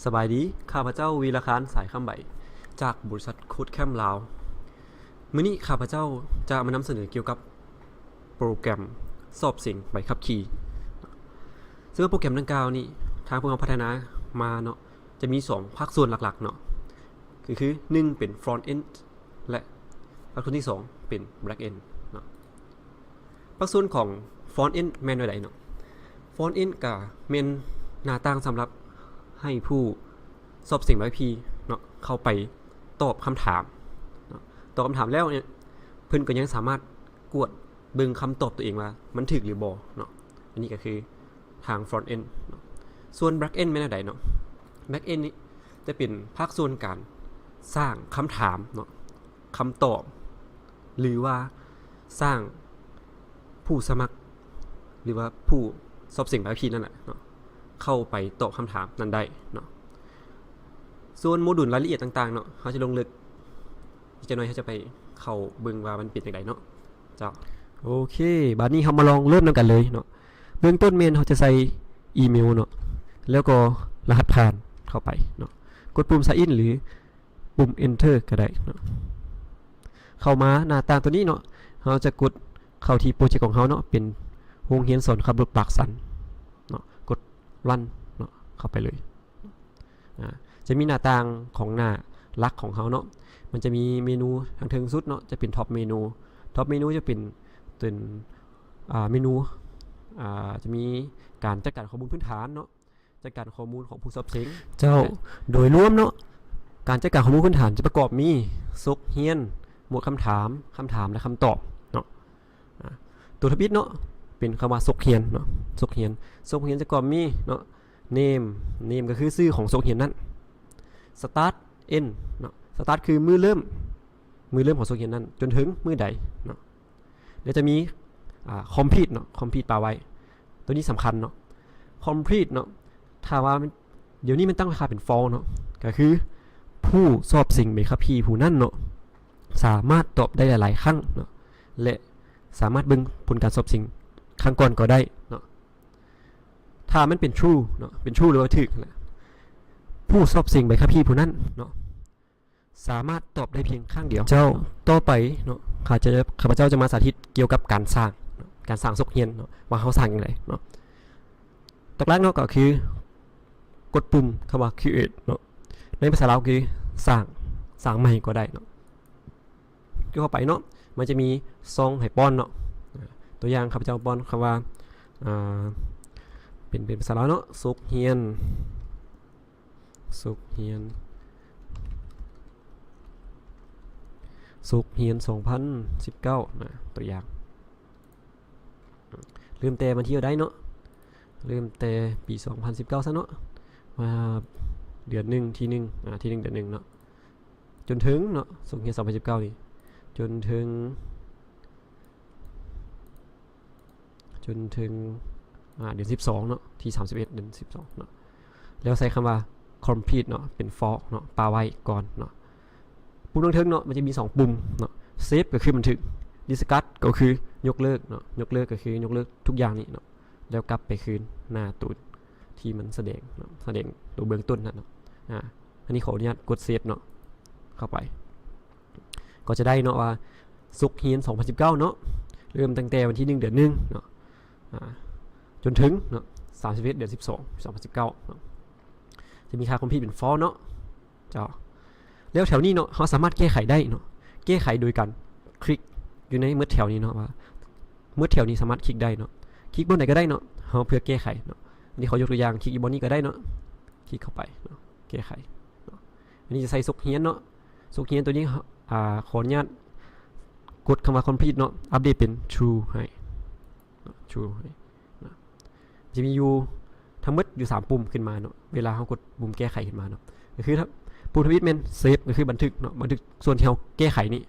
ສະບາຍດີ, ຂ້າພະເຈົ້າ ວີລະຄານ ສາຍຄຳໃບ ຈາກບໍລິສັດ Codecamp ລາວ. ມື້ນີ້ຂ້າພະເຈົ້າຈະມານຳສະເໜີກ່ຽວກັບໂປຣແກຣມສອບເສັງໃບຂັບຂີ່. ເຊິ່ງໂປຣແກຣມດັ່ງກ່າວນີ້ ທາງພວກເຮົາພັດທະນາມາເນາະ ຈະມີສອງພາກສ່ວນຫຼັກໆເນາະ ກໍຄື ໜຶ່ງ ເປັນ Front End ແລະ ພາກສ່ວນທີສອງ ເປັນ Back End ເນາະ. ພາກສ່ວນຂອງ Front End ແມ່ນແນວໃດເນາະ? Front End ກະແມ່ນໜ້າຕ່າງສຳລັບໃຫ້ຜູ້ສອບເສັງໃບຂັບຂີ່ເນາະ ເຂົ້າໄປຕອບຄຳຖາມເນາະ. ຕອບຄຳຖາມແລ້ວເນຍ ເພິ່ນກໍຍັງສາມາດກວດເບິ່ງຄຳຕອບຕົວເອງວ່າມັນຖືກຫຼືບໍ່ເນາະ. ອັນນີ້ກໍຄືທາງ Front End ເນາະ. ສ່ວນ Back End ແມ່ນແນວໃດເນາະ? Back End ນີ້ຈະເປັນພາກສ່ວນການສ້າງຄຳຖາມເນາະ, ຄຳຕອບ ຫຼືວ່າສ້າງຜູ້ສະໝັກ ຫຼືວ່າຜູ້ສອບເສັງໃບຂັບຂີ່ນັ້ນແຫຼະເນາະ ເຂົ້າໄປຕອບຄຳຖາມນັ້ນໄດ້ເນາະ. ສ່ວນໂມດູນລາຍລະອຽດຕ່າງໆເນາະ ເຮົາຈະລົງເລິກອີກຈັກໜ້ອຍ, ເຮົາຈະໄປເຂົ້າເບິ່ງວ່າມັນເປັນຈັ່ງໃດເນາະ. ເຈົ້າ. ໂອເຄ, ບາດນີ້ເຮົາມາລອງເລີ່ມນຳກັນເລີຍເນາະ. ເບື້ອງຕົ້ນແມ່ນເຮົາຈະໃສ່ອີເມວເນາະ ແລ້ວກໍລະຫັດຜ່ານເຂົ້າໄປເນາະ. ກົດປຸ່ມ Sign In ຫຼື ປຸ່ມ Enter ກໍໄດ້ເນາະ. ເຂົ້າມາໜ້າຕ່າງຕົວນີ້ເນາະ, ເຮົາຈະກົດເຂົ້າທີ່ໂປຣເຈັກຂອງເຮົາເນາະ, ເປັນໂຮງຮຽນສອນຂັບລົດປາກຊັນເນາະ. ກົດ Run ເນາະ, ເຂົ້າໄປເລີຍ. ອາ ຈະມີໜ້າຕ່າງຂອງໜ້າຫຼັກຂອງເຮົາເນາະ. ມັນຈະມີເມນູທາງເທິງສຸດເນາະ, ຈະເປັນ Top ເມນູ. Top ເມນູຈະເປັນ ເປັນ ອາ ເມນູ ອາ ຈະມີການຈັດການຂໍ້ມູນພື້ນຖານເນາະ, ຈັດການຂໍ້ມູນຂອງຜູ້ສອບເສັງ. ເຈົ້າ. ໂດຍລວມເນາະ, ການຈັດການຂໍ້ມູນພື້ນຖານຈະປະກອບມີ ສົກຮຽນ, ໝວດຄຳຖາມ, ຄຳຖາມ ແລະ ຄຳຕອບເນາະ. ອາ ຕົວທຳອິດເນາະ ເປັນຄຳວ່າສົກຮຽນເນາະ, ສົກຮຽນ. ສົກຮຽນຈະປະກອບມີເນາະ Name, Name ກໍຄືຊື່ຂອງສົກຮຽນນັ້ນ. Start, End ເນາະ, Start ຄືມື້ເລີ່ມ, ມື້ເລີ່ມຂອງສົກຮຽນນັ້ນ ຈົນເຖິງມື້ໃດເນາະ. ແລ້ວຈະມີ ອາ Complete ເນາະ, Complete ປະໄວ້. ຕົວນີ້ສຳຄັນເນາະ, Complete ເນາະ. ຖ້າວ່າ ດຽວນີ້ມັນຕັ້ງຄ່າເປັນ False ເນາະ, ກໍຄືຜູ້ສອບເສັງໃບຂັບຂີ່ຜູ້ນັ້ນເນາະ ສາມາດຕອບໄດ້ຫຼາຍໆຄັ້ງເນາະ ແລະ ສາມາດເບິ່ງຜົນການສອບເສັງຄັ້ງກ່ອນກໍໄດ້ເນາະ. ຖ້າມັນເປັນ True ເນາະ, ເປັນ True ຫຼືວ່າຖືກຫັ້ນແຫຼະ, ຜູ້ສອບເສັງໃບຂັບຂີ່ຜູ້ນັ້ນເນາະ ສາມາດຕອບໄດ້ພຽງຄັ້ງດຽວ. ເຈົ້າ. ຕໍ່ໄປເນາະ ຂ້າຈະ ຂ້າພະເຈົ້າຈະມາສາທິດກ່ຽວກັບການສ້າງເນາະ, ການສ້າງສົກຮຽນເນາະ ວ່າເຮົາສ້າງຈັ່ງໃດເນາະ. ຫຼັກໆເນາະ ກໍຄືກົດປຸ່ມຄຳວ່າ Create ເນາະ, ໃນພາສາລາວຄືສ້າງ, ສ້າງໃໝ່ກໍໄດ້ເນາະ. ຄືເຂົ້າໄປເນາະ ມັນຈະມີຊ່ອງໃຫ້ປ້ອນເນາະ. ຕົວຢ່າງ ຂ້າພະເຈົ້າປ້ອນຄຳວ່າ ອາ ເປັນ ເປັນພາສາລາວເນາະ, ສົກຮຽນ, ສົກຮຽນ, ສົກຮຽນສອງພັນສິບເກົ້ານະ, ຕົວຢ່າງ. ເລີ່ມແຕ່ວັນທີເທົ່າໃດເນາະ, ເລີ່ມແຕ່ປີສອງພັນສິບເກົ້າຊະເນາະ, ວ່າເດືອນໜຶ່ງ ທີໜຶ່ງ ອາ ທີໜຶ່ງເດືອນໜຶ່ງເນາະ, ຈົນເຖິງເນາະ ສົກຮຽນສອງພັນສິບເກົ້ານີ້ ຈົນເຖິງ ຈົນເຖິງ ອາ ເດືອນສິບສອງເນາະ, ທີສາມສິບເອັດເດືອນສິບສອງເນາະ. ແລ້ວໃສ່ຄຳວ່າ Complete ເນາະ, ເປັນ False ເນາະ, ປະໄວ້ກ່ອນເນາະ. ປຸ່ມທາງເທິງເນາະ ມັນຈະມີສອງປຸ່ມເນາະ, Save ກໍຄືບັນທຶກ, Discard ກໍຄືຍົກເລີກເນາະ, ຍົກເລີກກໍຄືຍົກເລີກທຸກຢ່າງນີ້ເນາະ, ແລ້ວກັບໄປຄືນໜ້າໂຕທີ່ມັນສະແດງເນາະ, ສະແດງໂຕເບື້ອງຕົ້ນນັ້ນເນາະ. ອາ ອັນນີ້ຂໍອະນຸຍາດກົດ Save ເນາະ, ເຂົ້າໄປ ກໍຈະໄດ້ເນາະວ່າ ສົກຮຽນສອງພັນສິບເກົ້າເນາະ, ເລີ່ມຕັ້ງແຕ່ວັນທີໜຶ່ງເດືອນໜຶ່ງເນາະ, ອາ ຈົນເຖິງເນາະ ສາມສິບເອັດເດືອນສິບສອງ ສອງພັນສິບເກົ້າເນາະ, ຈະມີຄ່າ Complete ເປັນ False ເນາະ. ເຈົ້າ. ແລ້ວແຖວນີ້ເນາະ ເຮົາສາມາດແກ້ໄຂໄດ້ເນາະ, ແກ້ໄຂໂດຍການຄລິກຢູ່ໃນໝົດແຖວນີ້ເນາະ, ວ່າໝົດແຖວນີ້ສາມາດຄລິກໄດ້ເນາະ. ຄລິກບ່ອນໃດກໍໄດ້ເນາະ ເຮົາເພື່ອແກ້ໄຂເນາະ. ອັນນີ້ຂໍຍົກຕົວຢ່າງ ຄລິກຢູ່ບ່ອນນີ້ກໍໄດ້ເນາະ, ຄລິກເຂົ້າໄປເນາະ, ແກ້ໄຂເນາະ. ອັນນີ້ຈະໃສ່ສົກຮຽນເນາະ, ສົກຮຽນຕົວນີ້ ອາ ຂໍອະນຸຍາດກົດຄຳວ່າ Complete ເນາະ, ອັບເດດເປັນ True ໃຫ້ເນາະ, True ໃຫ້ເນາະ. ຈະມີຢູ່ທັງໝົດຢູ່ສາມປຸ່ມຂຶ້ນມາເນາະ, ເວລາເຮົາກົດປຸ່ມແກ້ໄຂຂຶ້ນມາເນາະ, ກໍຄືປຸ່ມທຳອິດແມ່ນ Save ກໍຄືບັນທຶກເນາະ, ບັນທຶກສ່ວນທີ່ເຮົາແກ້ໄຂນີ້.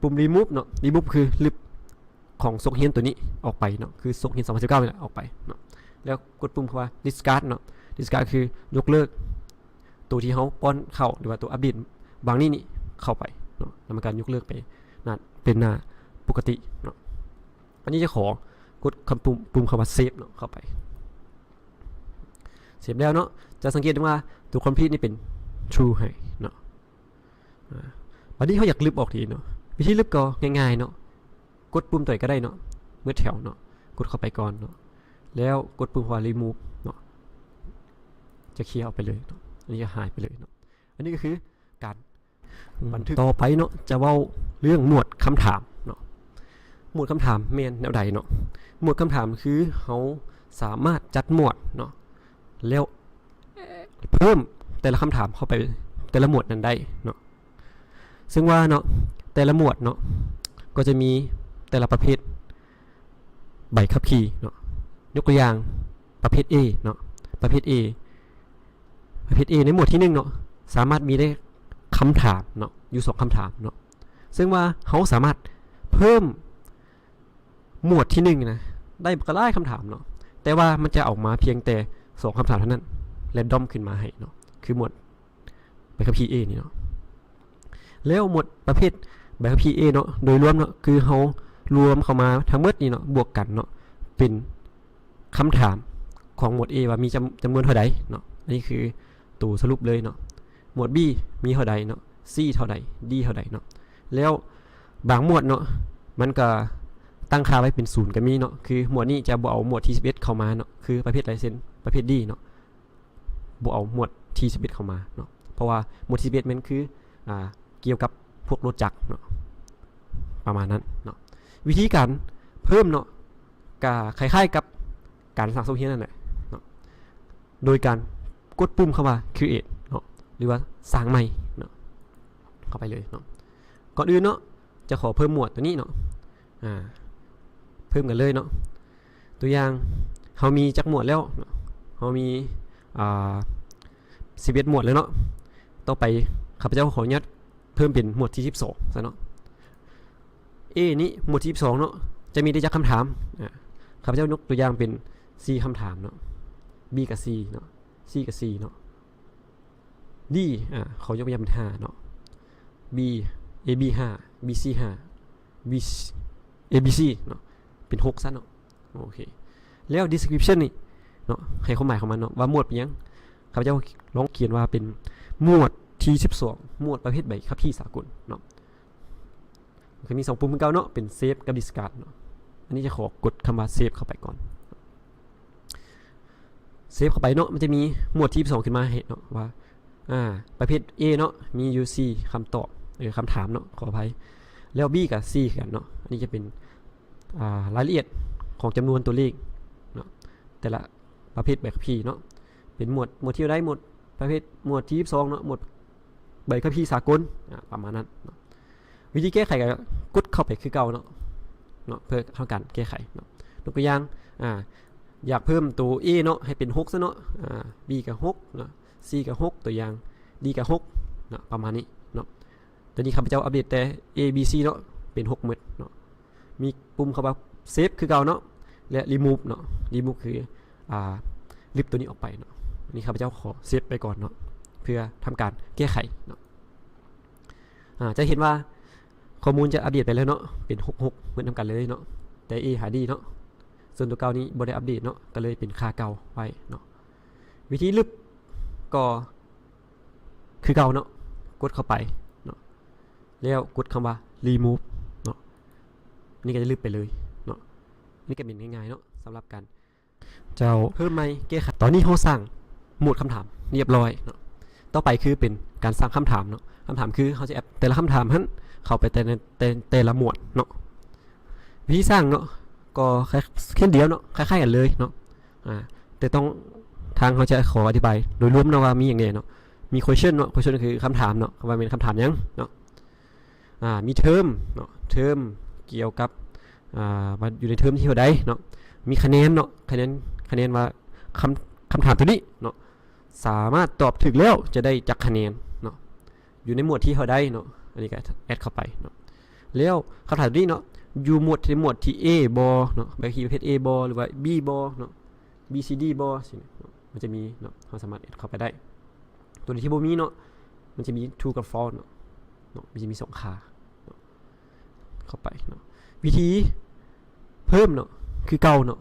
ປຸ່ມ Remove ເນາະ, Remove ຄືລຶບຂອງສົກຮຽນຕົວນີ້ອອກໄປເນາະ, ຄືສົກຮຽນສອງພັນສິບເກົ້ານີ້ແຫຼະອອກໄປເນາະ. ແລ້ວກົດປຸ່ມຄຳວ່າ Discard ເນາະ, Discard ຄືຍົກເລີກ ໂຕທີ່ເຮົາປ້ອນເຂົ້າ ຫຼືວ່າໂຕອັບເດດບາງນີ້ນີ້ເຂົ້າໄປເນາະ, ແລ້ວມັນກໍຍົກເລີກໄປໜ້າ ເປັນໜ້າປົກກະຕິເນາະ. ອັນນີ້ຈະຂໍກົດຄຳປຸ່ມ ປຸ່ມຄຳວ່າ Save ເນາະ ເຂົ້າໄປ. ເຊບແລ້ວເນາະ ຈະສັງເກດເຫັນວ່າຕົວ complete ນີ້ເປັນ true ໃຫ້ເນາະ. ອາ ບັດນີ້ເຮົາຢາກລຶບອອກເດເນາະ. ວິທີລຶບກໍງ່າຍໆເນາະ ກົດປຸ່ມຕົວໃດກໍໄດ້ເນາະ ໝົດແຖວເນາະ ກົດເຂົ້າໄປກ່ອນເນາະ ແລ້ວກົດປຸ່ມຄຳວ່າ remove ເນາະ ຈະເຄຍອອກໄປເລີຍເນາະ ອັນນີ້ຈະຫາຍໄປເລີຍເນາະ. ອັນນີ້ກໍຄືການ ບັນທຶກ. ຕໍ່ໄປເນາະ ຈະເວົ້າເລື່ອງໝວດຄຳຖາມເນາະ. ໝວດຄຳຖາມແມ່ນແນວໃດເນາະ? ໝວດຄຳຖາມຄືເຮົາສາມາດຈັດໝວດເນາະ ແລ້ວເພີ່ມແຕ່ລະຄຳຖາມເຂົ້າໄປແຕ່ລະໝວດນັ້ນໄດ້ເນາະ. ເຊິ່ງວ່າເນາະ ແຕ່ລະໝວດເນາະ ກໍຈະມີແຕ່ລະປະເພດໃບຂັບຂີ່ເນາະ. ຍົກຕົວຢ່າງປະເພດ A ເນາະ ປະເພດ A ປະເພດ A ໃນໝວດທີໜຶ່ງເນາະ ສາມາດມີໄດ້ຄຳຖາມເນາະ ຢູ່ສອງຄຳຖາມເນາະ. ເຊິ່ງວ່າເຮົາສາມາດເພີ່ມໝວດທີໜຶ່ງນະ ໄດ້ບັກຫຼາຍຄຳຖາມເນາະ ແຕ່ວ່າມັນຈະອອກມາພຽງແຕ່ສອງຄຳຖາມເທົ່ານັ້ນ random ຂຶ້ນມາໃຫ້ເນາະ ຄືໝວດໃບຂັບຂີ່ A ນີ້ເນາະ. ແລ້ວໝວດປະເພດໃບຂັບຂີ່ A ເນາະ ໂດຍລວມເນາະ ຄືເຮົາລວມເຂົ້າມາທັງໝົດນີ້ເນາະ ບວກກັນເນາະ ເປັນຄຳຖາມຂອງໝວດ A ວ່າມີຈຳ ຈຳນວນເທົ່າໃດເນາະ. ອັນນີ້ຄືໂຕສະຫຼຸບເລີຍເນາະ. ໝວດ B ມີເທົ່າໃດເນາະ C ເທົ່າໃດ D ເທົ່າໃດເນາະ. ແລ້ວບາງໝວດເນາະ ມັນກໍຕັ້ງຄ່າໄວ້ເປັນສູນກໍມີເນາະ ຄືໝວດນີ້ຈະບໍ່ເອົາໝວດທີສິບເອັດເຂົ້າມາເນາະ ຄືປະເພດລາຍເຊັນ ປະເພດ D ເນາະ ບໍ່ເອົາໝວດທີສິບເອັດເຂົ້າມາເນາະ ເພາະວ່າໝວດທີສິບເອັດແມ່ນຄື ອ່າ ກ່ຽວກັບພວກລົດຈັກເນາະ ປະມານນັ້ນເນາະ. ວິທີການເພີ່ມເນາະ ກໍຄ້າຍໆກັບການສ້າງສົກຮຽນນັ້ນແຫຼະເນາະ ໂດຍການກົດປຸ່ມຄຳວ່າ create ເນາະ ຫຼືວ່າສ້າງໃໝ່ເນາະ ເຂົ້າໄປເລີຍເນາະ. ກ່ອນອື່ນເນາະ ຈະຂໍເພີ່ມໝວດຕົວນີ້ເນາະ ອ່າ ເພີ່ມກັນເລີຍເນາະ. ຕົວຢ່າງ ເຮົາມີຈັກໝວດແລ້ວເນາະ? ເຮົາມີ ອ່າ ສິບເອັດໝວດແລ້ວເນາະ. ຕໍ່ໄປຂ້າພະເຈົ້າຂໍອະນຸຍາດເພີ່ມເປັນໝວດທີສິບສອງຊະເນາະ. A ນີ້ໝວດທີສິບສອງເນາະ ຈະມີໄດ້ຈັກຄຳຖາມ? ອ່າ ຂ້າພະເຈົ້າຍົກຕົວຢ່າງເປັນສີ່ຄຳຖາມເນາະ. B ກໍສີ່ເນາະ, C ກໍສີ່ເນາະ. D ອ່າ ຂໍຍົກຕົວຢ່າງເປັນຫ້າເນາະ. B A B ຫ້າ, B C ຫ້າ, B A B C ເນາະ ເປັນຫົກຊະເນາະ. ໂອເຄ ແລ້ວ description ນີ້ເນາະ ໃຫ້ຄວາມໝາຍຂອງມັນເນາະ ວ່າໝວດເປັນຫຍັງ. ຂ້າພະເຈົ້າລອງຂຽນວ່າເປັນໝວດທີສິບສອງ ໝວດປະເພດໃບຂັບຂີ່ສາກົນເນາະ. ກໍມີສອງປຸ່ມຄືເກົ່າເນາະ ເປັນ save ກັບ discard ເນາະ. ອັນນີ້ຈະຂໍກົດຄຳວ່າ save ເຂົ້າໄປກ່ອນ. save ເຂົ້າໄປເນາະ ມັນຈະມີໝວດທີສິບສອງຂຶ້ນມາໃຫ້ເນາະ ວ່າ ອ່າ ປະເພດ A ເນາະ ມີຢູ່ສີ່ຄຳຕອບ ເອີ ຄຳຖາມເນາະ ຂໍອະໄພ. ແລ້ວ B ກໍສີ່ຄືກັນເນາະ. ອັນນີ້ຈະເປັນ ອ່າ ລາຍລະອຽດຂອງຈຳນວນຕົວເລກເນາະ ແຕ່ລະປະເພດໃບຂັບຂີ່ເນາະ. ເປັນໝວດ ໝວດທີເທົ່າໃດ ໝວດປະເພດ ໝວດທີສິບສອງເນາະ ໝວດໃບຂັບຂີ່ສາກົນ ອ່າ ປະມານນັ້ນເນາະ. ວິທີແກ້ໄຂກໍກົດເຂົ້າໄປຄືເກົ່າເນາະ ເນາະ ເພື່ອເຮົາການແກ້ໄຂເນາະ. ຍົກຕົວຢ່າງ ອ່າ ຢາກເພີ່ມໂຕ A ເນາະ ໃຫ້ເປັນຫົກຊະເນາະ. ອ່າ B ກໍຫົກເນາະ, C ກໍຫົກ ຕົວຢ່າງ D ກໍຫົກເນາະ ປະມານນີ້ເນາະ. ຕອນນີ້ຂ້າພະເຈົ້າອັບເດດແຕ່ A B C ເນາະ ເປັນຫົກໝົດເນາະ. ມີປຸ່ມຄຳວ່າ save ຄືເກົ່າເນາະ ແລະ remove ເນາະ. remove ຄື ອ່າ ລິບຕົວນີ້ອອກໄປເນາະ. ອັນນີ້ຂ້າພະເຈົ້າຂໍ save ໄປກ່ອນເນາະ ເພື່ອທຳການແກ້ໄຂເນາະ. ອ່າ ຈະເຫັນວ່າຂໍ້ມູນຈະອັບເດດໄປແລ້ວເນາະ ເປັນຫົກຫົກເໝືອນນຳກັນເລີຍເນາະ ແຕ່ A ຫາ D ເນາະ. ສ່ວນຕົວເກົ່ານີ້ບໍ່ໄດ້ອັບເດດເນາະ ກໍເລີຍເປັນຄ່າເກົ່າໄວ້ເນາະ. ວິທີລຶບກໍຄືເກົ່າເນາະ ກົດເຂົ້າໄປເນາະ ແລ້ວກົດຄຳວ່າ remove ເນາະ. ນີ້ກໍຈະລຶບໄປເລີຍເນາະ. ນີ້ກໍເປັນງ່າຍໆເນາະ ສຳລັບການ ເຈົ້າ ເພີ່ມໃໝ່ແກ້ໄຂ. ຕອນນີ້ເຮົາສ້າງໝວດຄຳຖາມຮຽບຮ້ອຍເນາະ. ຕໍ່ໄປຄືເປັນການສ້າງຄຳຖາມເນາະ. ຄຳຖາມຄືເຮົາຈະ add ແຕ່ລະຄຳຖາມຫັ້ນເຂົ້າໄປແຕ່ໃນ ແຕ່ ແຕ່ລະໝວດເນາະ. ວິທີສ້າງເນາະ ກໍຄື ຄືດຽວເນາະ ຄ້າຍໆກັນເລີຍເນາະ. ອ່າ ແຕ່ຕ້ອງ ທາງເຮົາຈະຂໍອະທິບາຍໂດຍລວມເນາະວ່າມີຫຍັງແດ່ເນາະ. ມີ question ເນາະ, question ຄືຄຳຖາມເນາະ ວ່າແມ່ນຄຳຖາມຫຍັງເນາະ. ອ່າ ມີ term ເນາະ, term ກ່ຽວກັບ ອ່າ ວ່າຢູ່ໃນ term ທີເທົ່າໃດເນາະ. ມີຄະແນນເນາະ, ຄະແນນ ຄະແນນວ່າຄຳ ຄຳຖາມຕົວນີ້ເນາະ ສາມາດຕອບຖືກແລ້ວຈະໄດ້ຈັກຄະແນນເນາະ ຢູ່ໃນໝວດທີເທົ່າໃດເນາະ. ອັນນີ້ກໍ add ເຂົ້າໄປເນາະ. ແລ້ວຄຳຖາມຕົວນີ້ເນາະ ຢູ່ໝວດ ໃນໝວດທີ A ບໍ່ເນາະ, ໃບຂັບຂີ່ປະເພດ A ບໍ່ ຫຼືວ່າ B ບໍ່ເນາະ, B C D ບໍ່ ຊີ້ເນາະ. ມັນຈະມີເນາະ ເຮົາສາມາດ add ເຂົ້າໄປໄດ້. ຕົວທີ່ບໍ່ມີເນາະ ມັນຈະມີ true ກັບ false ເນາະ ເນາະ ມັນຈະມີສອງຄ່າເນາະ ເຂົ້າໄປເນາະ. ວິທີເພີ່ມເນາະ ຄືເກົ່າເນາະ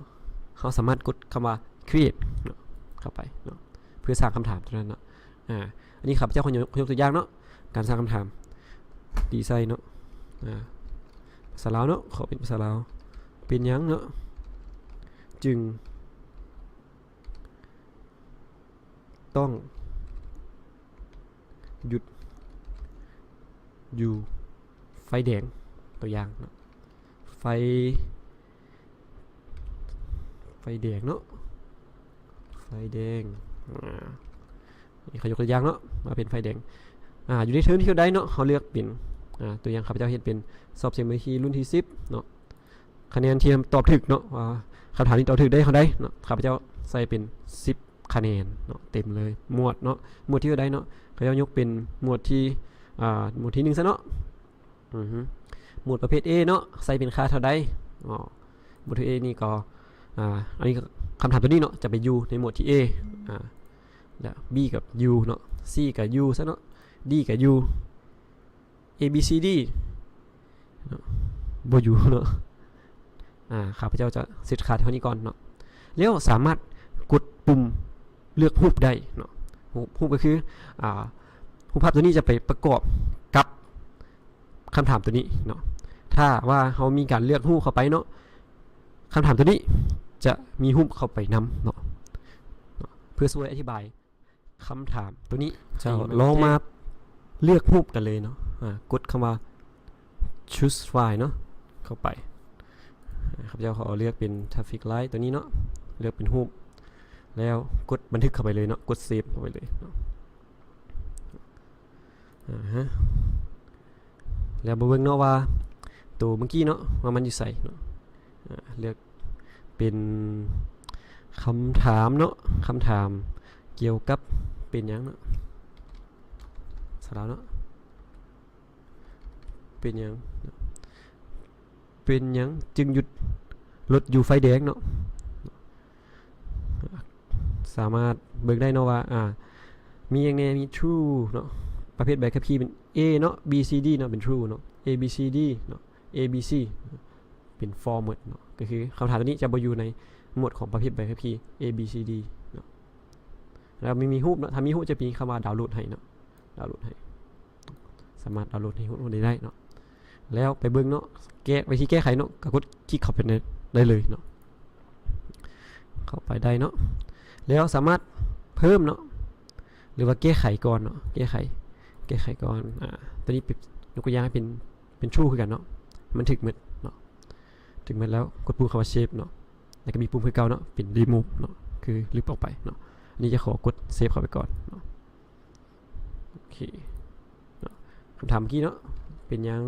ເຮົາສາມາດກົດຄຳວ່າ create ເນາະ ເຂົ້າໄປເນາະ. ພື່ອສ້າງຄຳຖາມຕົວນັ້ນເນາະ. ອາ ອັນນີ້ຂ້າພະເຈົ້າຂໍຍົກ ຍົກຕົວຢ່າງເນາະ ການສ້າງຄຳຖາມ ດີໄຊເນາະ ອາ ພາສາລາວເນາະ ຂໍເປັນພາສາລາວ ເປັນຫຍັງເນາະ ຈຶ່ງ ຕ້ອງຢຸດຢູ່ໄຟແດງ ຕົວຢ່າງເນາະ ໄຟ ໄຟແດງເນາະ ໄຟແດງ ອາ ນີ້ເຂົາຍົກຕົວຢ່າງເນາະ ວ່າເປັນໄຟແດງ ອາ ຢູ່ໃນເທີມທີເທົ່າໃດເນາະ ເຮົາເລືອກເປັນ ອາ ຕົວຢ່າງ ຂ້າພະເຈົ້າເຮັດເປັນສອບເສັງເມືອທີລຸ້ນທີສິບເນາະ ຄະແນນທີ່ຕອບຖືກເນາະ ວ່າຄຳຖາມນີ້ຕອບຖືກໄດ້ເທົ່າໃດເນາະ ຂ້າພະເຈົ້າໃສ່ເປັນສິບຄະແນນເນາະ ເຕັມເລີຍ ໝວດເນາະ ໝວດທີ່ເທົ່າໃດເນາະ ຂ້າພະເຈົ້າຍົກເປັນໝວດທີ່ ອາ ໝວດທີໜຶ່ງຊະເນາະ ອືຮຶ ໝວດປະເພດ A ເນາະ ໃສ່ເປັນຄ່າເທົ່າໃດ ອໍ ໝວດທີ່ A ນີ້ກໍ ອາ ອັນນີ້ກໍ ຄຳຖາມຕົວນີ້ເນາະ ຈະໄປຢູ່ໃນໝວດທີ່ A ອາ ແລ້ວ B ກໍຢູ່ເນາະ C ກໍຢູ່ຊະເນາະ D ກໍຢູ່ A B C D ເນາະ ບໍ່ຢູ່ເນາະ ອາ ຂ້າພະເຈົ້າຈະເຊັດຄ່າເທົ່ານີ້ກ່ອນເນາະ ແລ້ວສາມາດກົດປຸ່ມເລືອກຮູບໄດ້ເນາະ ຮູບ ຮູບກໍຄື ອາ ຮູບພາບຕົວນີ້ຈະໄປປະກອບກັບຄຳຖາມຕົວນີ້ເນາະ ຖ້າວ່າເຮົາມີການເລືອກຮູບເຂົ້າໄປເນາະ ຄຳຖາມຕົວນີ້ຈະມີຮູບເຂົ້າໄປນຳເນາະ ເພື່ອຊ່ວຍອະທິບາຍ ຄຳຖາມຕົວນີ້ ເຈົ້າ ໃຫ້ມັນ ລອງມາ ແຈ້ງ ເລືອກຮູບກັນເລີຍເນາະ ອາ ກົດຄຳວ່າ Choose File ເນາະ ເຂົ້າໄປ ອາ ຂ້າພະເຈົ້າຂໍເລືອກເປັນ Traffic Light ຕົວນີ້ເນາະ ເລືອກເປັນຮູບ ແລ້ວກົດບັນທຶກເຂົ້າໄປເລີຍເນາະ ກົດ Save ເຂົ້າໄປເລີຍເນາະ ອາຮະ ແລ້ວມາເບິ່ງເນາະວ່າ ໂຕເມື່ອກີ້ເນາະ ວ່າມັນຢູ່ໃສເນາະ ອາ ເລືອກເປັນຄຳຖາມເນາະ ຄຳຖາມກ່ຽວກັບເປັນຫຍັງເນາະ ສາລາວເນາະ ເປັນຫຍັງ ເປັນຫຍັງຈຶ່ງຢຸດລົດຢູ່ໄຟແດງເນາະ ສາມາດເບິ່ງໄດ້ເນາະວ່າ ອາ ມີຫຍັງແດ່ ມີ True ເນາະ ປະເພດໃບຂັບຂີ່ເປັນ A ເນາະ B C D ເນາະ ເປັນ True ເນາະ A B C D ເນາະ A B C ເປັນ False ໝົດເນາະ ກໍຄືຄຳຖາມຕົວນີ້ຈະບໍ່ຢູ່ໃນໝວດຂອງປະເພດໃບຂັບຂີ່ A B C D ເນາະ ແລ້ວມີ ມີຮູບເນາະ ຖ້າມີຮູບຈະມີຄຳວ່າ Download ໃຫ້ເນາະ Download ໃຫ້ ສາມາດ Download ໃຫ້ຮູ້ໄດ້ເນາະ ແລ້ວໄປເບິ່ງເນາະ ແກ້ ວິທີແກ້ໄຂເນາະ ກໍກົດຄລິກເຂົ້າໄປໃນ ໄດ້ເລີຍເນາະ ເຂົ້າໄປໄດ້ເນາະ ແລ້ວສາມາດເພີ່ມເນາະ ຫຼືວ່າແກ້ໄຂກ່ອນເນາະ ແກ້ໄຂ ແກ້ໄຂກ່ອນ ອາ ຕົວນີ້ເປັນ ຍົກຕົວຢ່າງໃຫ້ເປັນ ເປັນ True ຄືກັນເນາະ ມັນຖືກໝົດເນາະ ຖືກໝົດແລ້ວກົດປຸ່ມຄຳວ່າ Save ເນາະ ແລ້ວກໍມີປຸ່ມຄືເກົ່າເນາະ ເປັນ Remove ເນາະ ຄືລຶບອອກໄປເນາະ ອັນນີ້ຈະຂໍກົດ Save ເຂົ້າໄປກ່ອນເນາະ. ໂອເຄເນາະ ຄຳຖາມເມື່ອກີ້ເນາະ ເປັນຫຍັງ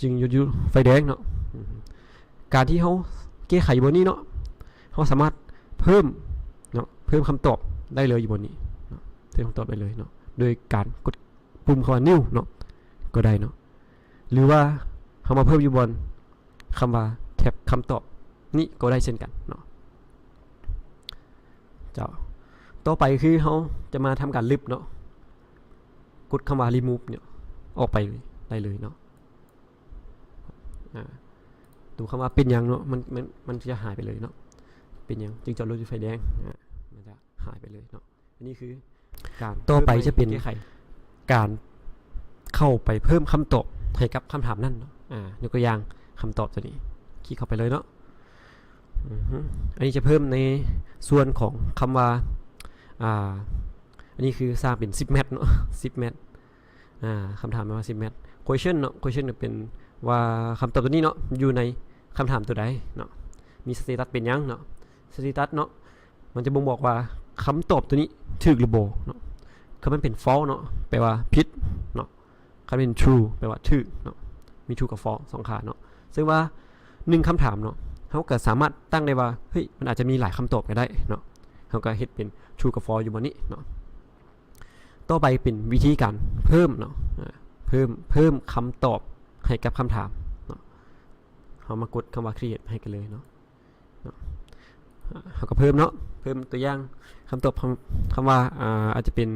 ຈຶ່ງຢຸດຢູ່ໄຟແດງເນາະ ອືມ ການທີ່ເຮົາແກ້ໄຂຢູ່ບ່ອນນີ້ເນາະ ເຮົາສາມາດເພີ່ມເນາະ ເພີ່ມຄຳຕອບໄດ້ເລີຍຢູ່ບ່ອນນີ້ເນາະ ເພີ່ມຄຳຕອບໄດ້ເລີຍເນາະ ໂດຍການກົດປຸ່ມຄຳວ່າ New ເນາະ ກໍໄດ້ເນາະ ຫຼືວ່າເຮົາມາເພີ່ມຢູ່ບ່ອນ ຄຳວ່າ Tab ຄຳຕອບນີ້ກໍໄດ້ເຊັ່ນກັນເນາະ ເຈົ້າ. ຕໍ່ໄປຄືເຮົາຈະມາທຳການລຶບເນາະ ກົດຄຳວ່າ Remove ເນາະ ອອກໄປໄດ້ເລີຍເນາະ ອາ ຕົວຄຳວ່າເປັນຫຍັງເນາະ ມັນ ມັນ ມັນຈະຫາຍໄປເລີຍເນາະ ເປັນຫຍັງຈຶ່ງຈອດລົດຢູ່ໄຟແດງ ອາ ມັນຈະຫາຍໄປເລີຍເນາະ. ອັນນີ້ຄືການ ຕໍ່ໄປຈະເປັນ ເພີ່ມ ແກ້ໄຂ ການເຂົ້າໄປເພີ່ມຄຳຕອບໃຫ້ກັບຄຳຖາມນັ້ນເນາະ ອາ ຍົກຕົວຢ່າງຄຳຕອບຕົວນີ້ ຄລິກເຂົ້າໄປເລີຍເນາະ ອືຮຶ ອັນນີ້ຈະເພີ່ມໃນສ່ວນຂອງຄຳວ່າ ອາ ອັນນີ້ຄືສ້າງເປັນ SIP MAT ເນາະ SIP MAT ອາ ຄຳຖາມແປວ່າ SIP MAT Question ເນາະ Question ກໍເປັນວ່າຄຳຕອບຕົວນີ້ເນາະ ຢູ່ໃນຄຳຖາມຕົວໃດເນາະ ມີ status ເປັນຫຍັງເນາະ status ເນາະ ມັນຈະບົ່ງບອກວ່າຄຳຕອບຕົວນີ້ຖືກຫຼືບໍ່ເນາະ ຄັນມັນເປັນ False ເນາະ ແປວ່າຜິດເນາະ ຄັນເປັນ True ແປວ່າຖືກເນາະ ມີ True ກັບ False ສອງຄ່າເນາະ ເຊິ່ງວ່າໜຶ່ງຄຳຖາມເນາະ ເຮົາກໍສາມາດຕັ້ງໄດ້ວ່າ ເຮີ້ຍ ມັນອາດຈະມີຫຼາຍຄຳຕອບກໍໄດ້ເນາະ ເຮົາກໍເຮັດເປັນ True ກັບ False ຢູ່ບ່ອນນີ້ເນາະ. ຕໍ່ໄປເປັນວິທີການເພີ່ມເນາະ ອາ ເພີ່ມ ເພີ່ມຄຳຕອບໃຫ້ກັບຄຳຖາມເນາະ ເຮົາມາກົດຄຳວ່າ Create ໃຫ້ກັນເລີຍເນາະ ເນາະ ເຮົາກໍເພີ່ມເນາະ ເພີ່ມຕົວຢ່າງຄຳຕອບ ຄຳ ຄຳວ່າ ອາ ອາດຈະເປັນ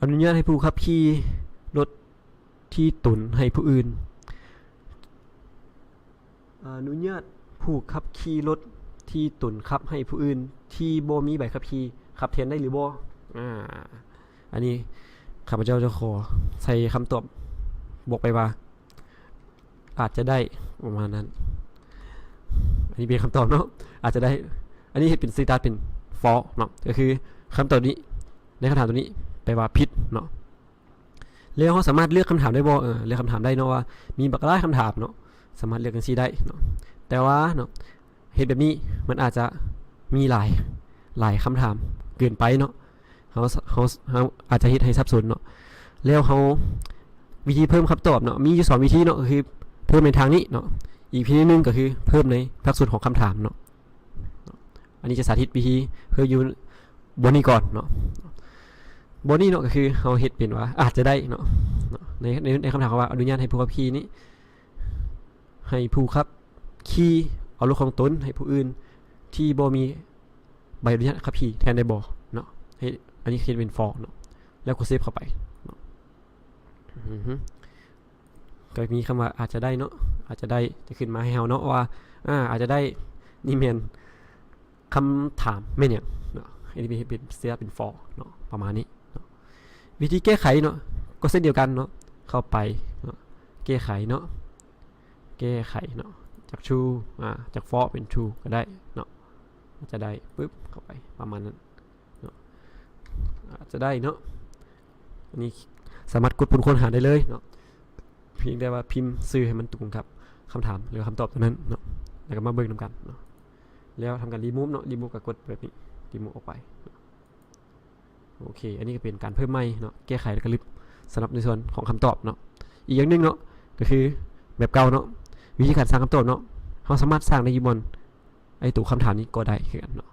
ອະນຸຍາດໃຫ້ຜູ້ຂັບຂີ່ລົດທີ່ຕົນໃຫ້ຜູ້ອື່ນ ອະນຸຍາດຜູ້ຂັບຂີ່ລົດ ທີ່ຕົນຂັບໃຫ້ຜູ້ອື່ນທີ່ບໍ່ມີໃບຂັບຂີ່ຂັບແທນໄດ້ຫຼືບໍ່? ອາ ອັນນີ້ຂ້າພະເຈົ້າຈະຂໍໃສ່ຄຳຕອບບອກໄປວ່າ ອາດຈະໄດ້ ປະມານນັ້ນ. ອັນນີ້ເປັນຄຳຕອບເນາະ ອາດຈະໄດ້. ອັນນີ້ເຮັດເປັນສະເຕຕັດເປັນ false ເນາະ ກໍຄືຄຳຕອບນີ້ ໃນຄຳຖາມຕົວນີ້ແປວ່າຜິດເນາະ. ແລ້ວເຮົາສາມາດເລືອກຄຳຖາມໄດ້ບໍ່? ເອີ ເລືອກຄຳຖາມໄດ້ເນາະ ວ່າມີບັກຫຼາຍຄຳຖາມເນາະ ສາມາດເລືອກຈັ່ງຊີ້ໄດ້ເນາະ. ແຕ່ວ່າເນາະ ເຮັດແບບນີ້ມັນອາດຈະມີຫຼາຍ ຫຼາຍຄຳຖາມເກີນໄປເນາະ ເຮົາ ເຮົາ ເຮົາອາດຈະເຮັດໃຫ້ສັບສົນເນາະ. ແລ້ວເຮົາ ວິທີເພີ່ມຄຳຕອບເນາະ ມີຢູ່ສອງວິທີເນາະ ກໍຄືເພີ່ມໃນທາງນີ້ເນາະ ອີກວິທີໜຶ່ງກໍຄືເພີ່ມໃນພາກສ່ວນຂອງຄຳຖາມເນາະ. ອັນນີ້ຈະສາທິດວິທີເພີ່ມຢູ່ບ່ອນນີ້ກ່ອນເນາະ. ບ່ອນນີ້ເນາະ ກໍຄືເຮົາເຮັດເປັນວ່າອາດຈະໄດ້ເນາະ ໃນ ໃນ ໃນຄຳຖາມເຮົາວ່າ ອະນຸຍາດໃຫ້ຜູ້ຂັບຂີ່ນີ້ ໃຫ້ຜູ້ຂັບຂີ່ເອົາລົດຂອງຕົນໃຫ້ຜູ້ອື່ນທີ່ບໍ່ມີໃບອະນຸຍາດຂັບຂີ່ແທນໄດ້ບໍ່ເນາະ. ເຮັດ ອັນນີ້ເຮັດເປັນ false ເນາະ ແລ້ວກໍ save ເຂົ້າໄປເນາະ. ອືຮຶ ກໍມີຄຳວ່າອາດຈະໄດ້ເນາະ ອາດຈະໄດ້ຈະຂຶ້ນມາໃຫ້ເຮົາເນາະວ່າ ອາ ອາດຈະໄດ້ນີ້ແມ່ນຄຳຖາມແມ່ນຫຍັງເນາະ. ອັນນີ້ເປັນ ເປັນ ເສຍເປັນ false ເນາະ ປະມານນີ້ເນາະ. ວິທີແກ້ໄຂເນາະ ກໍເຊັ່ນດຽວກັນເນາະ ເຂົ້າໄປເນາະ ແກ້ໄຂເນາະ ແກ້ໄຂເນາະ ຈາກ true ອາ ຈາກ false ເປັນ true ກໍໄດ້ເນາະ. ອາດຈະໄດ້ ປຶບ ເຂົ້າໄປ ປະມານນັ້ນເນາະ ອາດຈະໄດ້ເນາະ. ອັນນີ້ສາມາດກົດປຸ່ມຄົ້ນຫາໄດ້ເລີຍເນາະ ພຽງແຕ່ວ່າພິມຊື່ໃຫ້ມັນຕົງກັບຄຳຖາມ ຫຼື ຄຳຕອບຕົວນັ້ນເນາະ ແລ້ວກໍມາເບິ່ງນຳກັນເນາະ. ແລ້ວທຳການ remove ເນາະ remove ກໍກົດແບບນີ້ remove ອອກໄປເນາະ. ໂອເຄ ອັນນີ້ກໍເປັນການເພີ່ມໃໝ່ເນາະ ແກ້ໄຂ ແລ້ວກໍລຶບ ສຳລັບໃນສ່ວນຂອງຄຳຕອບເນາະ. ອີກຢ່າງໜຶ່ງເນາະ ກໍຄືແບບເກົ່າເນາະ ວິທີການສ້າງຄຳຕອບເນາະ ເຮົາສາມາດສ້າງໄດ້ຢູ່ບ່ອນໄອ້ຕົວຄຳຖາມນີ້ກໍໄດ້ຄືກັນເນາະ.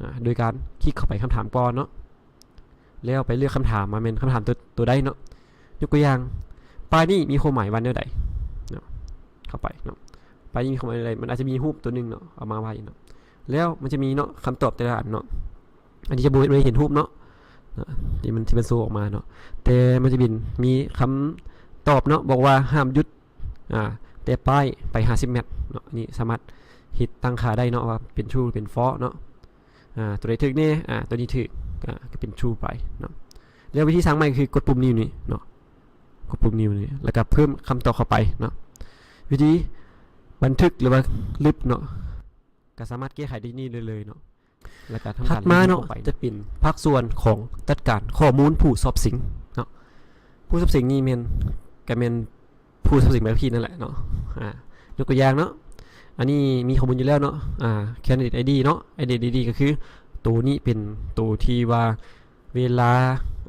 ອາ ໂດຍການຄລິກເຂົ້າໄປຄຳຖາມກ່ອນເນາະ ແລ້ວໄປເລືອກຄຳຖາມວ່າແມ່ນຄຳຖາມຕົວ ຕົວໃດເນາະ. ຍົກຕົວຢ່າງ ປ້າຍນີ້ມີຄວາມໝາຍວ່າແນວໃດເນາະ ເຂົ້າໄປເນາະ. ປ້າຍນີ້ມີຄວາມໝາຍວ່າແນວໃດ ມັນອາດຈະມີຮູບຕົວໜຶ່ງເນາະ ເອົາມາໄວ້ເນາະ ແລ້ວມັນຈະມີເນາະ ຄຳຕອບແຕ່ລະອັນເນາະ. ອັນນີ້ຈະບໍ່ ບໍ່ໄດ້ເຫັນຮູບເນາະ ທີ່ມັນ ທີ່ມັນໂຊອອກມາເນາະ ແຕ່ມັນຈະເປັນ ມີຄຳຕອບເນາະ ບອກວ່າຫ້າມຢຸດ ອາ ແຕະປ້າຍໄປຫ້າສິບແມັດເນາະ. ອັນນີ້ສາມາດເຮັດຕັ້ງຄ່າໄດ້ເນາະ ວ່າເປັນ true ເປັນ false ເນາະ. ອາ ຕົວໃດຖືກແດ່? ອາ ຕົວນີ້ຖືກ ອາ ກໍເປັນ true ໄປເນາະ. ແລ້ວວິທີສ້າງໃໝ່ກໍຄືກົດປຸ່ມນິ້ວນີ້ເນາະ ກົດປຸ່ມນິ້ວນີ້ ແລ້ວກໍເພີ່ມຄຳຕອບເຂົ້າໄປເນາະ. ວິທີບັນທຶກ ຫຼືວ່າລຶບເນາະ ກໍສາມາດແກ້ໄຂໄດ້ນີ້ເລີຍເນາະ. ແລ້ວກໍທຳການ ຖັດມາເນາະ ຈະເປັນພາກສ່ວນຂອງຈັດການຂໍ້ມູນຜູ້ສອບເສັງເນາະ. ຜູ້ສອບເສັງນີ້ແມ່ນ ກໍແມ່ນຜູ້ສອບເສັງໃບຂັບຂີ່ນັ້ນແຫຼະເນາະ. ອາ ຍົກຕົວຢ່າງເນາະ ອັນນີ້ມີຂໍ້ມູນຢູ່ແລ້ວເນາະ ອາ candidate ID ເນາະ. Candidate ID ກໍຄືໂຕນີ້ເປັນໂຕທີ່ວ່າ ເວລາ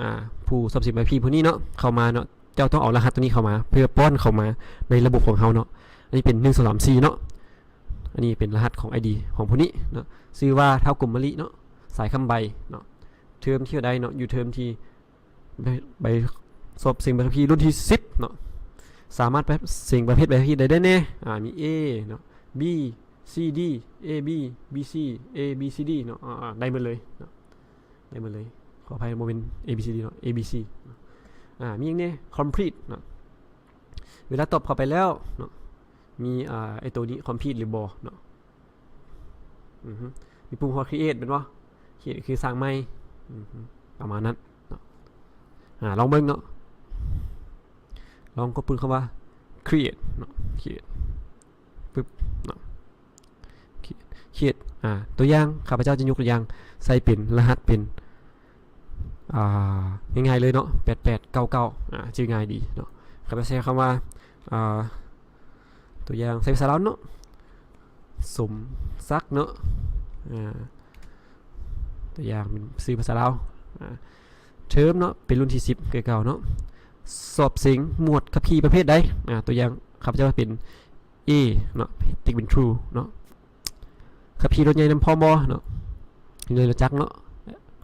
ອາ ຜູ້ສອບເສັງໃບຂັບຂີ່ຜູ້ນີ້ເນາະ ເຂົ້າມາເນາະ ເຈົ້າຕ້ອງເອົາລະຫັດຕົວນີ້ເຂົ້າມາ ເພື່ອປ້ອນເຂົ້າມາໃນລະບົບຂອງເຮົາເນາະ. ອັນນີ້ເປັນ ໜຶ່ງ ສອງ ສາມ ສີ່ ເນາະ. ອັນນີ້ເປັນລະຫັດຂອງ ID ຂອງຜູ້ນີ້ເນາະ. ຊື່ວ່າທ້າວກົມມະລິເນາະ ສາຍຄຳໃບເນາະ. ເທີມທີ່ເທົ່າໃດເນາະ? ຢູ່ເທີມທີ່ ໃບ ໃບສອບເສັງໃບຂັບຂີ່ລຸ້ນທີສິບເນາະ. ສາມາດໄປເສັງປະເພດໃບຂັບຂີ່ໃດໄດ້ແດ່? ອາ ມີ A ເນາະ B C D A B B C A B C D ເນາະ. ອາ ໄດ້ໝົດເລີຍເນາະ ໄດ້ໝົດເລີຍ. ຂໍອະໄພ ບໍ່ແມ່ນ A B C D ເນາະ A B C ເນາະ. ອາ ມີຫຍັງແດ່? Complete ເນາະ. ເວລາຕອບເຂົ້າໄປແລ້ວເນາະ ມີ ອາ ໄອ້ໂຕນີ້ complete ຫຼືບໍ່ເນາະ. ອືຮຶ ມີປຸ່ມຄຳວ່າ create ແມ່ນບໍ່? Create ຄືສ້າງໃໝ່ ອືຮຶ ປະມານນັ້ນເນາະ. ອາ ລອງເບິ່ງເນາະ ລອງກົດປຸ່ມຄຳວ່າ create ເນາະ create ປຶບເນາະ. Create ອາ ຕົວຢ່າງ ຂ້າພະເຈົ້າຈະຍົກຕົວຢ່າງໃສ່ເປັນລະຫັດເປັນ ອາ ງ່າຍໆເລີຍເນາະ ແປດແປດເກົ້າເກົ້າ ອາ ຈື່ງ່າຍດີເນາະ. ຂ້າພະເຈົ້າໃສ່ຄຳວ່າ ອາ ຕົວຢ່າງໃສ່ພາສາລາວເນາະ ສົມສັກເນາະ. ອາ ຕົວຢ່າງເປັນຊື່ພາສາລາວ. ອາ ເທີມເນາະ ເປັນລຸ້ນທີສິບຄືເກົ່າເນາະ. ສອບເສັງໝວດຂັບຂີ່ປະເພດໃດ? ອາ ຕົວຢ່າງ ຂ້າພະເຈົ້າເປັນ A ເນາະ ຕິກເປັນ true ເນາະ. ຂັບຂີ່ລົດໃຫຍ່ນຳພ້ອມບໍ່ເນາະ? ໃນລົດຈັກເນາະ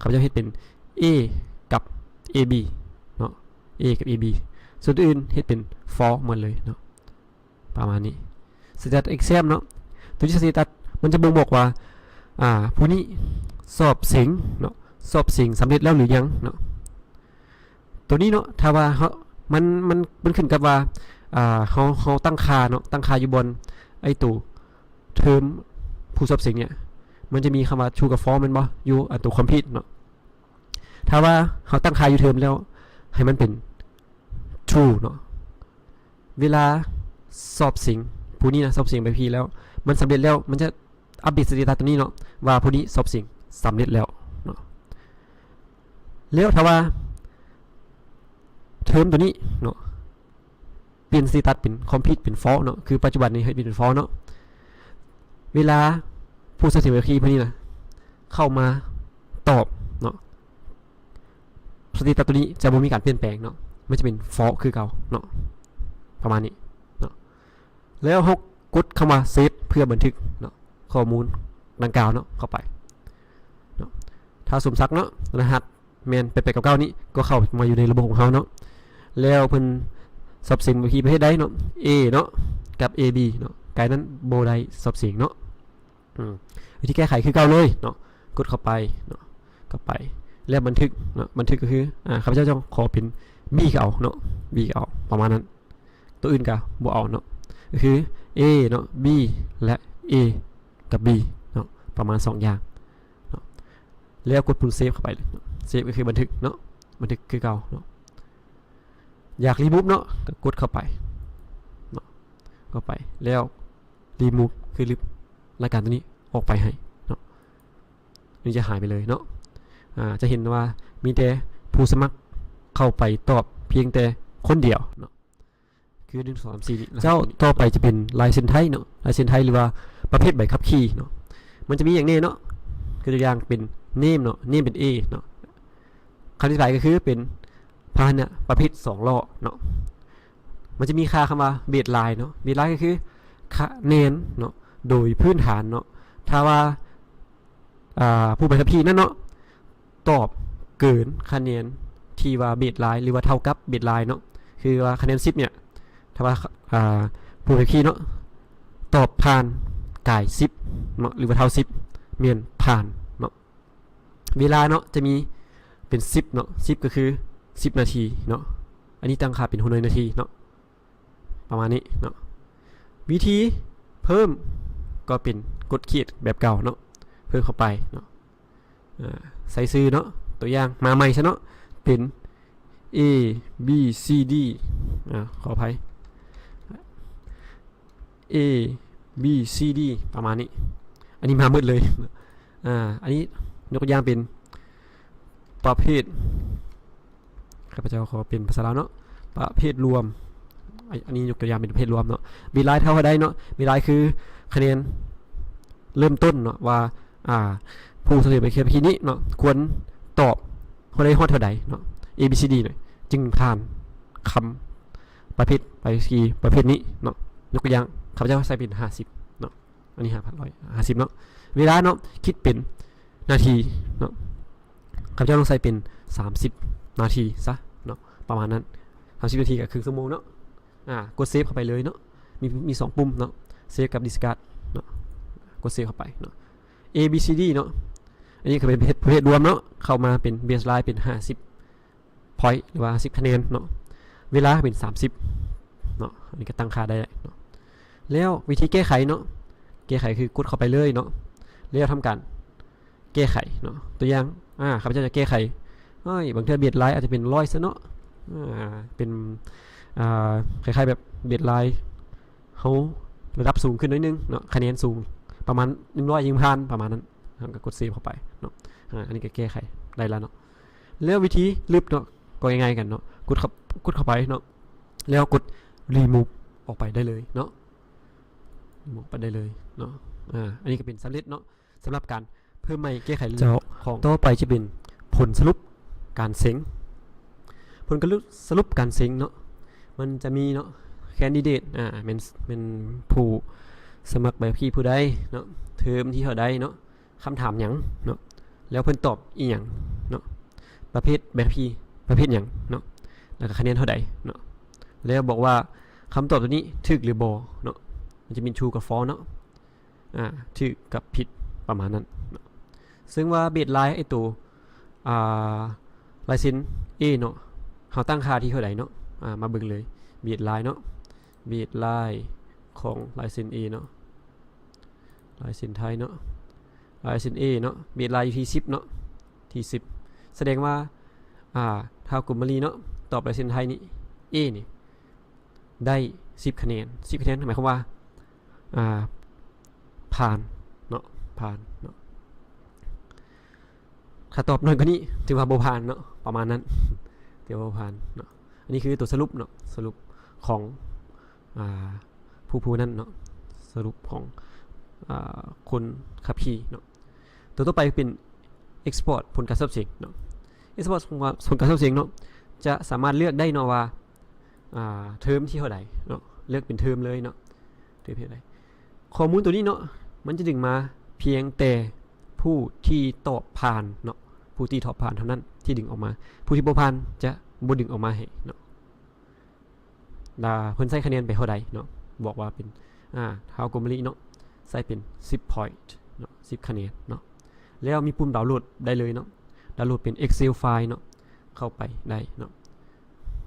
ຂ້າພະເຈົ້າເຮັດເປັນ A ກັບ AB ເນາະ A ກັບ AB. ສ່ວນຕົວອື່ນເຮັດເປັນ false ໝົດເລີຍເນາະ ປະມານນີ້. Status exam ເນາະ ຕົວນີ້ status ມັນຈະບົ່ງບອກວ່າ ອາ ຜູ້ນີ້ສອບເສັງເນາະ ສອບເສັງສຳເລັດແລ້ວຫຼືຍັງເນາະ. ຕົວນີ້ເນາະ ຖ້າວ່າເຮົາ ມັນ ມັນ ມັນຂຶ້ນກັບວ່າ ອາ ເຮົາ ເຮົາຕັ້ງຄ່າເນາະ ຕັ້ງຄ່າຢູ່ບ່ອນໄອ້ໂຕ ເທີມຜູ້ສອບເສັງເນຍ ມັນຈະມີຄຳວ່າ true ກັບ false ແມ່ນບໍ່? ຢູ່ອັນຕົວຄອມພີດເນາະ. ຖ້າວ່າເຮົາຕັ້ງຄ່າຢູ່ເທີມແລ້ວ ໃຫ້ມັນເປັນ true ເນາະ, ເວລາສອບເສັງຜູ້ນີ້ນະ ສອບເສັງໃບຂັບຂີ່ແລ້ວ ມັນສຳເລັດແລ້ວ ມັນຈະອັບເດດສະເຕຕັດຕົວນີ້ເນາະ ວ່າຜູ້ນີ້ສອບເສັງສຳເລັດແລ້ວເນາະ. ແລ້ວຖ້າວ່າເທີມຕົວນີ້ເນາະ ປ່ຽນສະເຕຕັດເປັນຄອມພີດເປັນ false ເນາະ, ຄືປັດຈຸບັນນີ້ໃຫ້ປ່ຽນເປັນ false ເນາະ, ເວລາຜູ້ສອບເສັງໃບຂັບຂີ່ຜູ້ນີ້ນະ ເຂົ້າມາຕອບເນາະ ສະເຕຕັດຕົວນີ້ຈະບໍ່ມີການປ່ຽນແປງເນາະ, ມັນຈະເປັນ false ຄືເກົ່າເນາະ ປະມານນີ້ເນາະ. ແລ້ວເຮົາກົດຄຳວ່າ save ເພື່ອບັນທຶກເນາະ ຂໍ້ມູນດັ່ງກ່າວເນາະ ເຂົ້າໄປເນາະ. ທ້າວສົມສັກເນາະ ລະຫັດ ແມ່ນແປດແປດເກົ້າເກົ້ານີ້ ກໍເຂົ້າມາຢູ່ໃນລະບົບຂອງເຮົາເນາະ. ແລ້ວເພິ່ນສອບເສັງຢູ່ທີ່ປະເທດໃດເນາະ A ເນາະ ກັບ A B ເນາະ, ກາຍນັ້ນບໍ່ໄດ້ສອບເສັງເນາະ. ອືມ ວິທີແກ້ໄຂຄືເກົ່າເລີຍເນາະ, ກົດເຂົ້າໄປເນາະ ເຂົ້າໄປ ແລ້ວບັນທຶກເນາະ, ບັນທຶກກໍຄື ອາ ຂ້າພະເຈົ້າຈະຂໍເປັນ B ກໍເອົາເນາະ B ກໍເອົາ ປະມານນັ້ນ, ຕົວອື່ນກໍບໍ່ເອົາເນາະ, ກໍຄື A ເນາະ B ແລະ A ກັບ B ເນາະ ປະມານສອງຢ່າງເນາະ. ແລ້ວກົດປຸ່ມ save ເຂົ້າໄປເນາະ, save ກໍຄືບັນທຶກເນາະ ບັນທຶກຄືເກົ່າເນາະ. ຢາກ remove ເນາະ ກໍກົດເຂົ້າໄປເນາະ ເຂົ້າໄປ ແລ້ວ remove ຄືລຶບລາຍການຕົວນີ້ອອກໄປໃຫ້ເນາະ, ນີ້ຈະຫາຍໄປເລີຍເນາະ. ອາ ຈະເຫັນວ່າມີແຕ່ຜູ້ສະໝັກເຂົ້າໄປຕອບພຽງແຕ່ຄົນດຽວເນາະ ຄື ໜຶ່ງ ສອງ ສາມ ສີ່ນີ້. ເຈົ້າ ຕໍ່ໄປຈະເປັນລາຍເຊັນໄທເນາະ, ລາຍເຊັນໄທ ຫຼືວ່າປະເພດໃບຂັບຂີ່ເນາະ. ມັນຈະມີຫຍັງແດ່ເນາະ? ຄືຕົວຢ່າງເປັນ name ເນາະ, name ເປັນ A ເນາະ, ຄຳອະທິບາຍກໍຄືເປັນພາຫະນະປະເພດສອງລໍ້ເນາະ. ມັນຈະມີຄ່າຄຳວ່າ baseline ເນາະ, baseline ກໍຄືຄະແນນເນາະ ໂດຍພື້ນຖານເນາະ. ຖ້າວ່າ ອາ ຜູ້ໃບຂັບຂີ່ນັ້ນເນາະ ຕອບເກີນຄະແນນທີ່ວ່າ baseline ຫຼືວ່າເທົ່າກັບ baseline ເນາະ ຄືວ່າຄະແນນສິບເນຍ ຖ້າວ່າ ອາ ຜູ້ໃບຂັບຂີ່ເນາະ ຕອບຜ່ານກາຍສິບເນາະ ຫຼືວ່າເທົ່າສິບ ແມ່ນຜ່ານເນາະ. ເວລາເນາະ ຈະມີເປັນສິບເນາະ, ສິບກໍຄືສິບນາທີເນາະ, ອັນນີ້ຕັ້ງຄ່າເປັນຫົວໜ່ວຍນາທີເນາະ. ປະມານນີ້ເນາະ. ວິທີເພີ່ມກໍເປັນກົດ create ແບບເກົ່າເນາະ, ເພີ່ມເຂົ້າໄປເນາະ, ອາ ໃສ່ຊື່ເນາະ, ຕົວຢ່າງມາໃໝ່ຊະເນາະ ເປັນ A B C D ອາ ຂໍອະໄພ A B C D ປະມານນີ້. ອັນນີ້ມາໝົດເລີຍ. ອາ ອັນນີ້ຍົກຕົວຢ່າງເປັນປະເພດ ຂ້າພະເຈົ້າຂໍເປັນພາສາລາວເນາະ, ປະເພດລວມ. ອາ ອັນນີ້ຍົກຕົວຢ່າງເປັນປະເພດລວມເນາະ. Baseline ເທົ່າໃດເນາະ, baseline ຄືຄະແນນເລີ່ມຕົ້ນເນາະ ວ່າ ອາ ຜູ້ສະເໜີໃບຂັບຂີ່ນີ້ເນາະ ຄວນຕອບເທົ່າໃດຮອດເທົ່າໃດເນາະ, A B C D ເນາະ ຈຶ່ງຜ່ານຄຳປະເພດໃບຂັບຂີ່ປະເພດນີ້ເນາະ. ຍົກຕົວຢ່າງ ຂ້າພະເຈົ້າໃສ່ເປັນຫ້າສິບເນາະ, ອັນນີ້ຫ້າພັນຮ້ອຍຫ້າສິບເນາະ. ເວລາເນາະ ຄິດເປັນນາທີເນາະ, ຂ້າພະເຈົ້າຕ້ອງໃສ່ເປັນສາມສິບນາທີຊະເນາະ ປະມານນັ້ນ. ສາມສິບນາທີກໍເຄິ່ງຊົ່ວໂມງເນາະ. ອາ ກົດ save ເຂົ້າໄປເລີຍເນາະ, ມີ ມີສອງປຸ່ມເນາະ, save ກັບ discard ເນາະ, ກົດ save ເຂົ້າໄປເນາະ. A B C D ເນາະ, ອັນນີ້ກໍເປັນປະເພດ ປະເພດລວມເນາະ, ເຂົ້າມາເປັນ baseline ເປັນຫ້າສິບ point ຫຼືວ່າສິບຄະແນນເນາະ, ເວລາເປັນສາມສິບເນາະ, ອັນນີ້ກໍຕັ້ງຄ່າໄດ້ເນາະ. ແລ້ວວິທີແກ້ໄຂເນາະ, ແກ້ໄຂຄືກົດເຂົ້າໄປເລີຍເນາະ ແລ້ວທຳການແກ້ໄຂເນາະ. ຕົວຢ່າງ ອາ ຂ້າພະເຈົ້າຈະແກ້ໄຂ ເອີຍ ບາງເທື່ອ baseline ອາດຈະເປັນຮ້ອຍຊະເນາະ, ອາ ເປັນ ອາ ຄ້າຍໆແບບ baseline ເຮົາລະດັບສູງຂຶ້ນໜ້ອຍໜຶ່ງເນາະ, ຄະແນນສູງປະມານໜຶ່ງຮ້ອຍ ຈຶ່ງຜ່ານ ປະມານນັ້ນ, ເຮົາກໍກົດ save ເຂົ້າໄປເນາະ. ອາ ອັນນີ້ກໍແກ້ໄຂໄດ້ລະເນາະ. ແລ້ວວິທີລຶບເນາະ ກໍງ່າຍໆກັນເນາະ, ກົດເຂົ້າ ກົດເຂົ້າໄປເນາະ ແລ້ວກົດ remove ອອກໄປໄດ້ເລີຍເນາະ, remove ໄປໄດ້ເລີຍເນາະ. ອາ ອັນນີ້ກໍເປັນສຳເລັດເນາະ ສຳລັບການເພີ່ມໃໝ່ແກ້ໄຂເລື່ອງຂອງ. ຕໍ່ໄປຈະເປັນຜົນສະຫຼຸບການເສັງ. ຜົນກະຫຼຸບ ສະຫຼຸບການເສັງເນາະ ມັນຈະມີເນາະ candidate ອາ ແມ່ນ ແມ່ນຜູ້ສະໝັກໃບຂັບຂີ່ຜູ້ໃດເນາະ, ເທີມທີເທົ່າໃດເນາະ, ຄຳຖາມຫຍັງເນາະ, ແລ້ວເພິ່ນຕອບອີ່ຫຍັງເນາະ, ປະເພດໃບຂັບຂີ່ປະເພດຫຍັງເນາະ, ແລ້ວກໍຄະແນນເທົ່າໃດເນາະ, ແລ້ວບອກວ່າຄຳຕອບຕົວນີ້ຖືກຫຼືບໍ່ເນາະ, ມັນຈະມີ true ກັບ false ເນາະ, ອາ ຖືກກັບຜິດ ປະມານນັ້ນເນາະ. ເຊິ່ງວ່າ baseline ໄອ້ໂຕ ອາ ລາຍເຊັນ A ເນາະ ເຮົາຕັ້ງຄ່າທີ່ເທົ່າໃດເນາະ, ອາ ມາເບິ່ງເລີຍ baseline ເນາະ, baseline ຂອງລາຍເຊັນ A ເນາະ, ລາຍເຊັນໄທເນາະ, ລາຍເຊັນ A ເນາະ ເບສລາຍຢູ່ທີ່ສິບເນາະ ທີ່ສິບ ສະແດງວ່າ ອ່າ ທ້າວກຸມມາລີເນາະ ຕອບລາຍເຊັນໄທນີ້ A ນີ້ ໄດ້ສິບຄະແນນ ສິບຄະແນນ ໝາຍຄວາມວ່າ ອ່າ ຜ່ານເນາະ ຜ່ານເນາະ. ຖ້າຕອບໜ້ອຍກວ່ານີ້ ຖືວ່າບໍ່ຜ່ານເນາະ ປະມານນັ້ນ ຖືວ່າບໍ່ຜ່ານເນາະ. ອັນນີ້ຄືຕົວສະຫຼຸບເນາະ ສະຫຼຸບຂອງ ອ່າ ຜູ້ ຜູ້ນັ້ນເນາະ ສະຫຼຸບຂອງ ອ່າ ຄົນຂັບຂີ່ເນາະ. ຕົວຕໍ່ໄປເປັນ export ຜົນການສອບເສັງເນາະ. export ຜົນການສອບເສັງເນາະ ຈະສາມາດເລືອກໄດ້ເນາະວ່າ ອ່າ ເທີມທີ່ເທົ່າໃດເນາະ ເລືອກເປັນເທີມເລີຍເນາະ ເທີມເທົ່າໃດ. ຂໍ້ມູນຕົວນີ້ເນາະ ມັນຈະດຶງມາພຽງແຕ່ຜູ້ທີ່ຕອບຜ່ານເນາະ ຜູ້ທີ່ຕອບຜ່ານເທົ່ານັ້ນທີ່ດຶງອອກມາ ຜູ້ທີ່ບໍ່ຜ່ານຈະບໍ່ດຶງອອກມາໃຫ້ເນາະ. ລະເພິ່ນໃສ່ຄະແນນໄປເທົ່າໃດເນາະ ບອກວ່າເປັນ ອ່າ ທ້າວກຸມມາລີເນາະ ໃສ່ເປັນສິບ point ເນາະ ສິບຄະແນນເນາະ. ແລ້ວມີປຸ່ມດາວໂຫຼດໄດ້ເລີຍເນາະ ດາວໂຫຼດເປັນ Excel file ເນາະ ເຂົ້າໄປໄດ້ເນາະ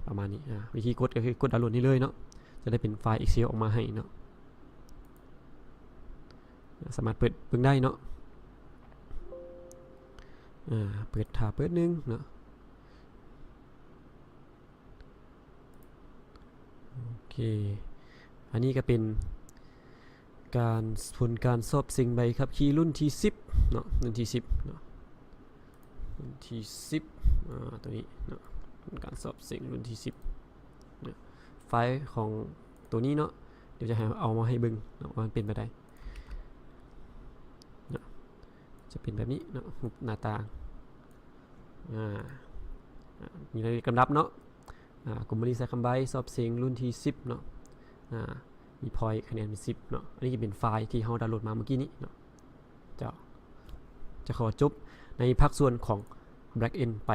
ປະມານນີ້. ອ່າ ວິທີກົດກໍຄືກົດດາວໂຫຼດນີ້ເລີຍເນາະ ຈະໄດ້ເປັນໄຟລ໌ Excel ອອກມາໃຫ້ເນາະ ສາມາດເປີດເບິ່ງໄດ້ເນາະ. ອ່າ ເປີດ ຖ້າເປີດໜຶ່ງເນາະ. ໂອເຄ ອັນນີ້ກໍເປັນການ ຜົນການສອບເສັງໃບຂັບຂີ່ລຸ້ນທີສິບເນາະ ລຸ້ນທີສິບເນາະ ລຸ້ນທີສິບ ອ່າ ຕົວນີ້ເນາະ ຜົນການສອບເສັງລຸ້ນທີສິບເນາະ. ໄຟລ໌ຂອງຕົວນີ້ເນາະ ດຽວຈະໃຫ້ເອົາມາໃຫ້ເບິ່ງເນາະ ວ່າມັນເປັນແບບໃດເນາະ. ຈະເປັນແບບນີ້ເນາະ ຮູບໜ້າຕ່າງ ອ່າ ອ່າ ມີລາຍລະອຽດກຳກັບເນາະ. ອ່າ ກຸມມາລີ ສາຍຄຳໄບ ສອບເສັງລຸ້ນທີສິບເນາະ. ອ່າ ມີ point ຄະແນນເປັນສິບເນາະ. ອັນນີ້ຈະເປັນໄຟລ໌ທີ່ເຮົາດາວໂຫຼດມາເມື່ອກີ້ນີ້ເນາະ. ເຈົ້າ ຈະຂໍຈົບໃນພາກສ່ວນຂອງ Backend ໄປ